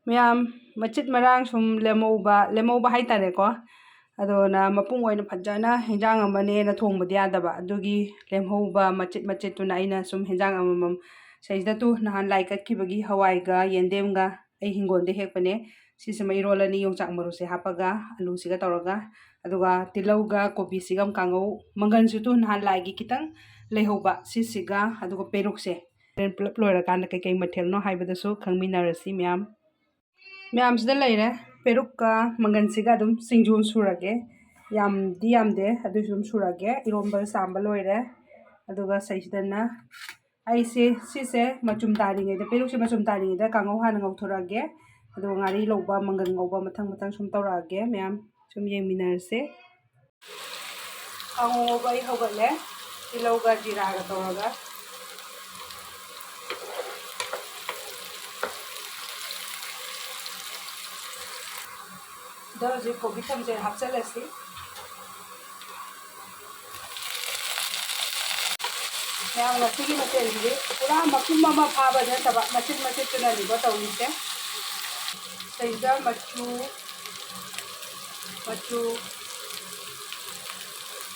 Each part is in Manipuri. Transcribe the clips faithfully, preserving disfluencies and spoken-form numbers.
ꯃꯌꯥꯝ, ꯃꯆꯤꯠ ꯃꯔꯥꯡ ꯁꯨꯝ ꯂꯦꯝꯍꯧꯕ, ꯂꯦꯝꯍꯧꯕ ꯍꯥꯏꯇꯥꯔꯦꯀꯣ꯫ ꯑꯗꯨꯅ ꯃꯄꯨꯡ ꯑꯣꯏꯅ ꯐꯖꯅ ꯍꯦꯟꯖꯥꯡ ꯑꯃꯅꯦꯅ ꯊꯣꯡꯕꯗꯤ ꯌꯥꯗꯕ, ꯑꯗꯨꯒꯤ ꯂꯦꯝꯍꯧꯕ ꯃꯆꯤꯠ ꯃꯆꯤꯠꯇꯨꯅ ꯑꯩꯅ ꯁꯨꯝ ꯍꯦꯟꯖꯥꯡ ꯑꯃꯃꯝ, ꯁꯤꯗꯩꯁꯤꯗ ꯇꯨ ꯅꯍꯥꯟ ꯂꯥꯏ ꯀꯠꯈꯤꯕꯒꯤ ꯍꯋꯥꯏꯒ ꯌꯦꯟꯗꯦꯝꯒ ꯑꯩ ꯍꯤꯡꯒꯣꯜꯗ ꯍꯦꯛꯄꯅꯦ, ꯁꯤꯁꯤꯃ ꯏꯔꯣꯜꯂꯅꯤ, ꯌꯣꯡꯆꯥꯛ ꯃꯔꯨꯁꯦ ꯍꯥꯞꯄꯒ, ꯑꯂꯨꯁꯤꯒ ꯇꯧꯔꯒ, ꯑꯗꯨꯒ ꯇꯤꯜꯍꯧꯒ ꯀꯣꯕꯤꯁꯤꯒ ꯑꯃ ꯀꯥꯡꯉꯧ, ꯃꯪꯒꯟꯁꯨ ꯇꯨ ꯅꯍꯥꯟ ꯂꯥꯏꯒꯤ ꯈꯤꯇꯪ ꯂꯩꯍꯧꯕ, ꯁꯤꯁꯤꯒ, ꯑꯗꯨꯒ ꯄꯦꯔꯨꯛꯁꯦ꯫ ꯍꯣꯔꯦꯟ ꯄꯨꯂꯞ ꯂꯣꯏꯔꯀꯥꯟꯗ ꯀꯩꯀꯩ ꯃꯊꯦꯜꯅꯣ ꯍꯥꯏꯕꯗꯨꯁꯨ ꯈꯪꯃꯤꯟꯅꯔꯁꯤ ꯃꯌꯥꯝ꯫ ꯃꯌꯥꯝꯁꯤꯗ ꯂꯩꯔꯦ꯫ ꯄꯦꯔꯨꯛꯀ ꯃꯪꯒꯟꯁꯤꯒ ꯑꯗꯨꯝ ꯁꯤꯡꯖꯨ ꯁꯨꯔꯒꯦ꯫ ꯌꯥꯝꯗꯤ ꯌꯥꯝꯗꯦ, ꯑꯗꯨꯏꯁꯨ ꯑꯗꯨꯝ ꯁꯨꯔꯒꯦ꯫ ꯏꯔꯣꯝꯕ ꯆꯥꯝꯕ ꯂꯣꯏꯔꯦ꯫ ꯑꯗꯨꯒ ꯁꯤꯗꯩꯁꯤꯗꯅ ꯑꯩꯁꯦ ꯁꯤꯁꯦ ꯃꯆꯨꯝ ꯇꯥꯔꯤꯉꯩꯗ, ꯄꯦꯔꯨꯛꯁꯦ ꯃꯆꯨꯝ ꯇꯥꯔꯤꯉꯩꯗ ꯀꯥꯡꯉꯧ ꯍꯥꯟꯅ ꯉꯧꯊꯣꯔꯛꯑꯒꯦ꯫ ꯑꯗꯨꯒ ꯉꯥꯔꯤ ꯂꯧꯕ, ꯃꯪꯒꯟ ꯉꯧꯕ ꯃꯊꯪ ꯃꯊꯪ ꯁꯨꯝ ꯇꯧꯔꯛꯑꯒꯦ ꯃꯌꯥꯝ꯫ ꯁꯨꯝ ꯌꯦꯡꯃꯤꯟꯅꯔꯁꯦ꯫ ꯀꯥꯡꯉꯧ ꯉꯧꯕ ꯑꯩ ꯍꯧꯒꯠꯂꯦ꯫ ꯇꯤꯜꯍꯧꯒ ꯖꯤꯔꯥꯒ ꯇꯧꯔꯒ꯫ ꯑꯗꯣ ꯍꯧꯖꯤꯛ ꯀꯣꯕꯤ ꯊꯝꯆꯦꯠ ꯍꯥꯞꯆꯤꯜꯂꯁꯤ꯫ ꯃꯌꯥꯝ, ꯉꯁꯤꯒꯤ ꯃꯊꯦꯜꯁꯤꯗꯤ ꯄꯨꯔꯥ ꯃꯄꯨꯝ ꯑꯃ ꯐꯥꯕ ꯅꯠꯇꯕ, ꯃꯆꯤꯠ ꯃꯆꯤꯠꯇꯨꯅꯅꯤꯀꯣ ꯇꯧꯔꯤꯁꯦ꯫ ꯁꯤꯗꯩꯁꯤꯗ ꯃꯆꯨ, ꯃꯆꯨ,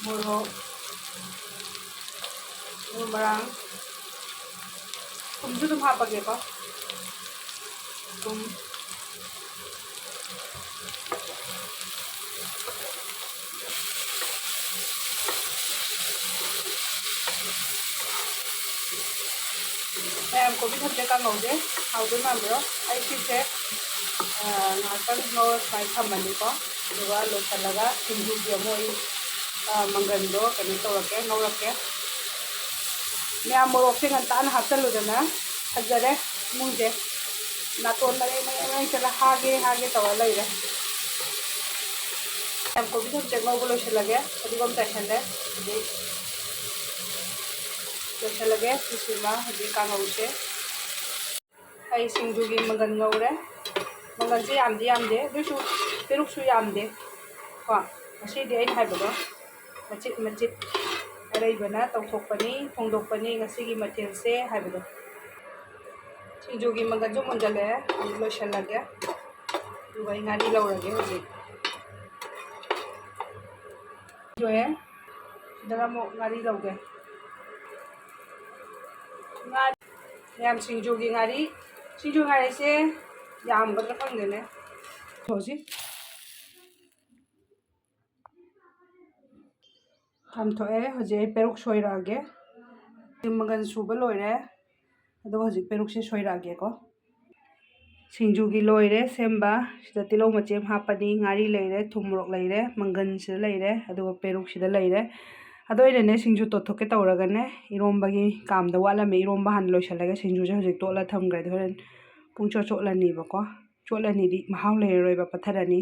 ꯃꯣꯔꯣꯛ, ꯃꯔꯨ ꯃꯔꯥꯡ, ꯊꯨꯝꯁꯨ ꯑꯗꯨꯝ ꯍꯥꯞꯄꯒꯦꯀꯣ꯫ ꯊꯨꯝ꯫ ꯃꯌꯥꯝ, ꯀꯣꯕꯤ ꯊꯝꯆꯦꯠ ꯀꯥꯡꯉꯧꯁꯦ ꯍꯥꯎꯗꯣꯏ ꯃꯥꯟꯕ꯭ꯔꯣ? ꯑꯩ ꯁꯤꯁꯦ, ꯑ, ꯉꯥꯏꯍꯥꯛꯇꯪ ꯉꯧꯔ ꯁꯨꯃꯥꯏꯅ ꯊꯝꯃꯅꯤꯀꯣ꯫ ꯑꯗꯨꯒ ꯂꯣꯏꯁꯤꯜꯂꯒ ꯁꯤꯡꯖꯨꯒꯤ ꯑꯃꯨꯛ ꯑꯩ, ꯑ, ꯃꯪꯒꯟꯗꯣ ꯀꯩꯅꯣ ꯇꯧꯔꯛꯀꯦ, ꯉꯧꯔꯛꯀꯦ꯫ ꯃꯌꯥꯝ, ꯃꯣꯔꯣꯛꯁꯦ ꯉꯟꯇꯥꯅ ꯍꯥꯞꯆꯜꯂꯨꯗꯅ ꯐꯖꯔꯦ ꯏꯃꯨꯡꯁꯦ꯫ ꯅꯥꯇꯣꯟ ꯃꯔꯦꯡ ꯃꯔꯦꯡ ꯃꯔꯦꯡ ꯆꯠꯂ ꯍꯥꯒꯦ ꯍꯥꯒꯦ ꯇꯧꯔ ꯂꯩꯔꯦ꯫ ꯃꯌꯥꯝ, ꯀꯣꯕꯤ ꯊꯝꯆꯦꯠ ꯉꯧꯕ ꯂꯣꯏꯁꯤꯜꯂꯒꯦ, ꯐꯗꯤꯒꯣꯝ ꯆꯥꯏꯁꯜꯂꯦ꯫ ꯑꯗꯩ ꯂꯣꯏꯁꯤꯜꯂꯒꯦ ꯁꯤꯁꯤꯃ ꯍꯧꯖꯤꯛ ꯀꯥꯡꯉꯧꯁꯦ꯫ ꯑꯩ ꯁꯤꯡꯖꯨꯒꯤ ꯃꯪꯒꯟ ꯉꯧꯔꯦ꯫ ꯃꯪꯒꯟꯁꯦ ꯌꯥꯝꯗꯤ ꯌꯥꯝꯗꯦ, ꯑꯗꯨꯏꯁꯨ ꯄꯦꯔꯨꯛꯁꯨ ꯌꯥꯝꯗꯦ꯫ ꯀꯣ, ꯉꯁꯤꯗꯤ ꯑꯩꯅ ꯍꯥꯏꯕꯗꯣ ꯃꯆꯤꯠ ꯃꯆꯤꯠ ꯑꯔꯩꯕꯅ ꯇꯧꯊꯣꯛꯄꯅꯤ, ꯊꯣꯡꯗꯣꯛꯄꯅꯤ ꯉꯁꯤꯒꯤ ꯃꯊꯦꯜꯁꯦ ꯍꯥꯏꯕꯗꯣ꯫ ꯁꯤꯡꯖꯨꯒꯤ ꯃꯪꯒꯟꯁꯨ ꯃꯨꯟꯖꯜꯂꯛꯑꯦ, ꯑꯃꯨꯛ ꯂꯣꯏꯁꯜꯂꯒꯦ꯫ ꯑꯗꯨꯒ ꯑꯩ ꯉꯥꯔꯤ ꯂꯧꯔꯒꯦ ꯍꯧꯖꯤꯛ꯫ ꯂꯣꯏꯔꯦ꯫ ꯁꯤꯗ ꯑꯃꯨꯛ ꯉꯥꯔꯤ ꯂꯧꯒꯦ꯫ ꯉꯥ-, ꯃꯌꯥꯝ ꯁꯤꯡꯖꯨꯒꯤ ꯉꯥꯔꯤ, ꯁꯤꯡꯖꯨ ꯉꯥꯔꯤꯁꯦ ꯌꯥꯝꯒꯗ꯭ꯔꯥ ꯈꯪꯗꯦꯅꯦ꯫ ꯍꯧꯖꯤꯛ ꯀꯥꯝꯊꯣꯛꯑꯦ꯫ ꯍꯧꯖꯤꯛ ꯑꯩ ꯄꯦꯔꯨꯛ ꯁꯣꯏꯔꯛꯑꯒꯦ꯫ ꯃꯪꯒꯟ ꯁꯨꯕ ꯂꯣꯏꯔꯦ꯫ ꯑꯗꯨꯒ ꯍꯧꯖꯤꯛ ꯄꯦꯔꯨꯛꯁꯦ ꯁꯣꯏꯔꯛꯑꯒꯦꯀꯣ꯫ ꯁꯤꯡꯖꯨꯒꯤ ꯂꯣꯏꯔꯦ ꯁꯦꯝꯕ꯫ ꯁꯤꯗ ꯇꯤꯜꯍꯧ ꯃꯆꯦꯠ ꯑꯃ ꯍꯥꯞꯄꯅꯤ, ꯉꯥꯔꯤ ꯂꯩꯔꯦ, ꯊꯨꯝ ꯃꯣꯔꯣꯛ ꯂꯩꯔꯦ, ꯃꯪꯒꯟꯁꯤꯗ ꯂꯩꯔꯦ, ꯑꯗꯨꯒ ꯄꯦꯔꯨꯛꯁꯤꯗ ꯂꯩꯔꯦ꯫ ꯑꯗꯣ ꯑꯩꯅꯅꯦ ꯁꯤꯡꯖꯨ ꯇꯣꯠꯊꯣꯛꯀꯦ ꯇꯧꯔꯒꯅꯦ ꯏꯔꯣꯝꯕꯒꯤ ꯀꯥꯝꯗ ꯋꯥꯠꯂꯝꯃꯦ꯫ ꯏꯔꯣꯝꯕ ꯍꯥꯟꯅ ꯂꯣꯏꯁꯤꯜꯂꯒ ꯁꯤꯡꯖꯨꯁꯦ ꯍꯧꯖꯤꯛ ꯇꯣꯠꯂ ꯊꯝꯈ꯭ꯔꯗꯤ ꯍꯣꯔꯦꯟ ꯄꯨꯡ ꯆꯣꯠ ꯆꯣꯠꯂꯅꯤꯕꯀꯣ꯫ ꯆꯣꯠꯂꯅꯤꯗꯤ ꯃꯍꯥꯎ ꯂꯩꯔꯔꯣꯏꯕ, ꯄꯠꯊꯔꯅꯤ꯫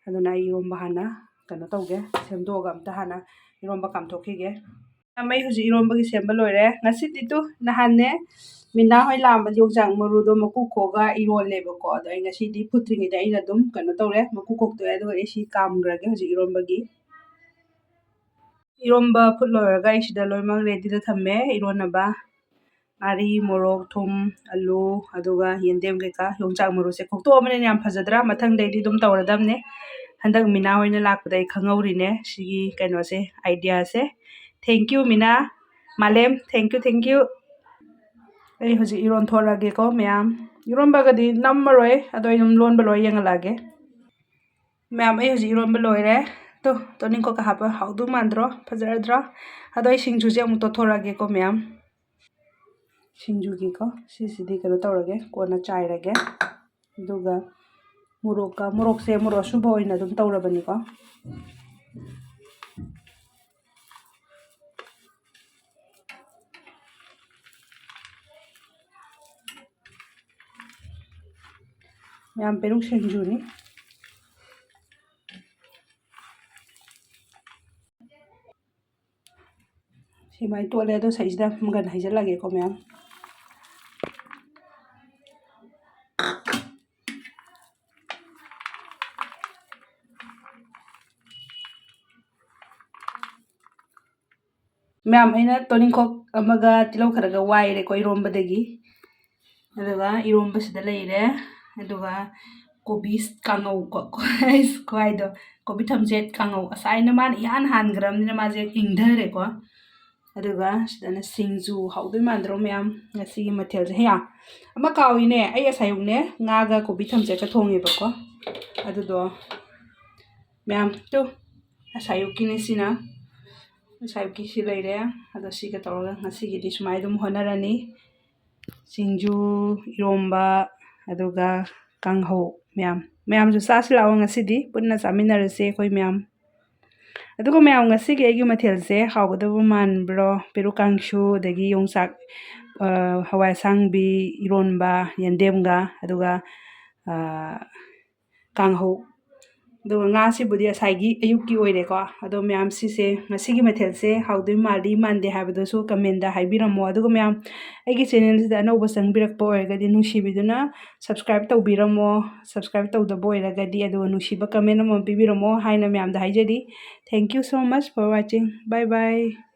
ꯑꯗꯨꯅ ꯑꯩ ꯏꯔꯣꯝꯕ ꯍꯥꯟꯅ ꯀꯩꯅꯣ ꯇꯧꯒꯦ, ꯁꯦꯝꯗꯣꯛꯑꯒ ꯑꯝꯇ ꯍꯥꯟꯅ ꯏꯔꯣꯝꯕ ꯀꯥꯝꯊꯣꯛꯈꯤꯒꯦ꯫ ꯃꯌꯥꯝ, ꯑꯩ ꯍꯧꯖꯤꯛ ꯏꯔꯣꯝꯕꯒꯤ ꯁꯦꯝꯕ ꯂꯣꯏꯔꯦ꯫ ꯉꯁꯤꯗꯤ ꯇꯨ ꯅꯍꯥꯟꯅꯦ ꯃꯤꯅꯥ ꯍꯣꯏ ꯂꯥꯛꯑꯝꯕ ꯌꯣꯡꯆꯥꯛ ꯃꯔꯨꯗꯣ ꯃꯀꯨ ꯈꯣꯛꯑꯒ ꯏꯔꯣꯜꯂꯦꯕꯀꯣ꯫ ꯑꯗꯣ ꯑꯩ ꯉꯁꯤꯗꯤ ꯐꯨꯠꯇ꯭ꯔꯤꯉꯩꯗ ꯑꯩꯅ ꯑꯗꯨꯝ ꯀꯩꯅꯣ ꯇꯧꯔꯦ, ꯃꯀꯨ ꯈꯣꯛꯇꯣꯛꯑꯦ꯫ ꯑꯗꯨꯒ ꯑꯩ ꯁꯤ ꯀꯥꯝꯈ꯭ꯔꯒꯦ ꯍꯧꯖꯤꯛ ꯏꯔꯣꯝꯕꯒꯤ꯫ ꯏꯔꯣꯝꯕ ꯐꯨꯠ ꯂꯣꯏꯔꯒ ꯑꯩ ꯁꯤꯗ ꯂꯣꯏꯅꯃꯛ ꯔꯦꯗꯤꯗ ꯊꯝꯃꯦ ꯏꯔꯣꯟꯅꯕ꯫ ꯉꯥꯔꯤ, ꯃꯣꯔꯣꯛ, ꯊꯨꯝ, ꯑꯂꯨ, ꯑꯗꯨꯒ ꯌꯦꯟꯗꯦꯝ ꯀꯩꯀꯥ꯫ ꯌꯣꯡꯆꯥꯛ ꯃꯔꯨꯁꯦ ꯈꯣꯛꯇꯣꯛꯑꯕꯅꯤꯅ ꯌꯥꯝ ꯐꯖꯗ꯭ꯔꯥ? ꯃꯊꯪꯗꯩꯗꯤ ꯑꯗꯨꯝ ꯇꯧꯔꯗꯕꯅꯦ꯫ ꯍꯟꯗꯛ ꯃꯤꯅꯥ ꯍꯣꯏꯅ ꯂꯥꯛꯄꯗ ꯑꯩ ꯈꯪꯍꯧꯔꯤꯅꯦ ꯁꯤꯒꯤ ꯀꯩꯅꯣꯁꯦ, ꯑꯥꯏꯗꯤꯌꯥꯁꯦ꯫ Thank you ꯃꯤꯅꯥ, ꯃꯥꯂꯦꯝ, thank you, thank you꯫ ꯑꯩ ꯍꯧꯖꯤꯛ ꯏꯔꯣꯟꯊꯣꯔꯛꯑꯒꯦꯀꯣ ꯃꯌꯥꯝ꯫ ꯏꯔꯣꯟꯕꯒꯗꯤ ꯅꯝꯃꯔꯣꯏ, ꯑꯗꯣ ꯑꯩ ꯑꯗꯨꯝ ꯂꯣꯟꯕ ꯂꯣꯏꯔ ꯌꯦꯡꯍꯜꯂꯛꯑꯒꯦ꯫ ꯃꯌꯥꯝ, ꯑꯩ ꯍꯧꯖꯤꯛ ꯏꯔꯣꯟꯕ ꯂꯣꯏꯔꯦ꯫ ꯇꯣ, ꯇꯣꯅꯤꯡꯈꯣꯛꯀ ꯍꯥꯞꯄ ꯍꯥꯎꯗꯧ ꯃꯥꯟꯗ꯭ꯔꯣ? ꯐꯖꯔꯗ꯭ꯔꯣ? ꯑꯗꯣ ꯑꯩ ꯁꯤꯡꯖꯨꯁꯦ ꯑꯃꯨꯛ ꯇꯣꯠꯊꯣꯔꯛꯑꯒꯦꯀꯣ ꯃꯌꯥꯝ꯫ ꯁꯤꯡꯖꯨꯒꯤꯀꯣ, ꯁꯤꯁꯤꯗꯤ ꯀꯩꯅꯣ ꯇꯧꯔꯒꯦ, ꯀꯣꯟꯅ ꯆꯥꯏꯔꯒꯦ꯫ ꯑꯗꯨꯒ ꯃꯣꯔꯣꯛꯀ, ꯃꯣꯔꯣꯛꯁꯦ ꯃꯣꯔꯣꯛ ꯑꯁꯨꯕ ꯑꯣꯏꯅ ꯑꯗꯨꯝ ꯇꯧꯔꯕꯅꯤꯀꯣ꯫ ꯃꯌꯥꯝ, ꯄꯦꯔꯨꯛ ꯁꯤꯡꯖꯨꯅꯤ꯫ ꯁꯤꯃꯥꯏ ꯇꯣꯠꯂꯦ, ꯑꯗꯣ ꯁꯤꯗꯩꯁꯤꯗ ꯃꯪꯒꯟ ꯍꯩꯖꯤꯜꯂꯒꯦꯀꯣ ꯃꯌꯥꯝ꯫ ꯃꯌꯥꯝ, ꯑꯩꯅ ꯇꯣꯅꯤꯡꯈꯣꯛ ꯑꯃꯒ ꯇꯤꯜꯍꯧ ꯈꯔꯒ ꯋꯥꯏꯔꯦꯀꯣ ꯏꯔꯣꯝꯕꯗꯒꯤ꯫ ꯑꯗꯨꯒ ꯏꯔꯣꯝꯕꯁꯤꯗ ꯂꯩꯔꯦ꯫ ꯑꯗꯨꯒ ꯀꯣꯕꯤ ꯀꯥꯡꯉꯧ ꯀꯣ, ꯀꯣ-, ꯈ꯭ꯋꯥꯏꯗꯣ, ꯀꯣꯕꯤ ꯊꯝꯆꯦꯠ ꯀꯥꯡꯉꯧ꯫ ꯉꯁꯥꯏꯅ ꯃꯥꯅ ꯏꯍꯥꯟ ꯍꯥꯟꯈ꯭ꯔꯕꯅꯤꯅ ꯃꯥꯁꯦ ꯏꯪꯊꯔꯦꯀꯣ꯫ ꯑꯗꯨꯒ ꯁꯤꯗꯅ ꯁꯤꯡꯖꯨ꯫ ꯍꯥꯎꯗꯣꯏ ꯃꯥꯟꯗ꯭ꯔꯣ ꯃꯌꯥꯝ? ꯉꯁꯤꯒꯤ ꯃꯊꯦꯜꯁꯦ꯫ ꯍꯦꯌꯥ, ꯑꯃ ꯀꯥꯎꯏꯅꯦ, ꯑꯩ ꯉꯁꯥꯏ ꯑꯌꯨꯛꯅꯦ ꯉꯥꯒ ꯀꯣꯕꯤ ꯊꯝꯆꯦꯠꯀ ꯊꯣꯡꯉꯦꯕꯀꯣ꯫ ꯑꯗꯨꯗꯣ ꯃꯌꯥꯝ ꯇꯨ, ꯉꯁꯥꯏ ꯑꯌꯨꯛꯀꯤꯅꯦ ꯁꯤꯅ꯫ ꯉꯁꯥꯏ ꯑꯌꯨꯛꯀꯤ ꯁꯤ ꯂꯩꯔꯦ꯫ ꯑꯗꯣ ꯁꯤꯒ ꯇꯧꯔꯒ ꯉꯁꯤꯒꯤꯗꯤ ꯁꯨꯃꯥꯏꯅ ꯑꯗꯨꯝ ꯍꯣꯠꯅꯔꯅꯤ꯫ ꯁꯤꯡꯖꯨ, ꯏꯔꯣꯝꯕ, ꯑꯗꯨꯒ ꯀꯥꯡꯍꯧ꯫ ꯃꯌꯥꯝ, ꯃꯌꯥꯝꯁꯨ ꯆꯥꯁꯤ ꯂꯥꯛꯑꯣ, ꯉꯁꯤꯗꯤ ꯄꯨꯟꯅ ꯆꯥꯃꯤꯟꯅꯔꯁꯦ ꯑꯩꯈꯣꯏ ꯃꯌꯥꯝ꯫ ꯑꯗꯨꯒ ꯃꯌꯥꯝ, ꯉꯁꯤꯒꯤ ꯑꯩꯒꯤ ꯃꯊꯦꯜꯁꯦ ꯍꯥꯎꯒꯗꯕ ꯃꯥꯟꯕ꯭ꯔꯣ? ꯄꯦꯔꯨꯛ ꯀꯥꯡꯁꯨ, ꯑꯗꯒꯤ ꯌꯣꯡꯆꯥꯛ, ꯑ, ꯍꯋꯥꯏ ꯑꯁꯥꯡꯕꯤ ꯏꯔꯣꯟꯕ, ꯌꯦꯟꯗꯦꯝꯒ, ꯑꯗꯨꯒ, ꯑ, ꯀꯥꯡꯍꯧ, ꯑꯗꯨꯒ ꯉꯥꯁꯤꯕꯨꯗꯤ ꯉꯁꯥꯏꯒꯤ ꯑꯌꯨꯛꯀꯤ ꯑꯣꯏꯔꯦꯀꯣ꯫ ꯑꯗꯣ ꯃꯌꯥꯝ, ꯁꯤꯁꯦ ꯉꯁꯤꯒꯤ ꯃꯊꯦꯜꯁꯦ ꯍꯥꯎꯗꯣꯏ ꯃꯥꯜꯂꯤ ꯃꯥꯟꯗꯦ ꯍꯥꯏꯕꯗꯨꯁꯨ comment ꯍꯥꯏꯕꯤꯔꯝꯃꯣ꯫ ꯑꯗꯨꯒ ꯃꯌꯥꯝ, ꯑꯩꯒꯤ channelꯁꯤꯗ ꯑꯅꯧꯕ ꯆꯪꯕꯤꯔꯛꯄ ꯑꯣꯏꯔꯒꯗꯤ ꯅꯨꯡꯁꯤꯕꯤꯗꯨꯅ subscribe ꯇꯧꯕꯤꯔꯝꯃꯣ꯫ Subscribe ꯇꯧꯗꯕ ꯑꯣꯏꯔꯒꯗꯤ, ꯑꯗꯨꯒ ꯅꯨꯡꯁꯤꯕ comment ꯑꯃ ꯄꯤꯕꯤꯔꯝꯃꯣ ꯍꯥꯏꯅ ꯃꯌꯥꯝꯗ ꯍꯥꯏꯖꯔꯤ꯫ Thank you so much for watching. Bye bye.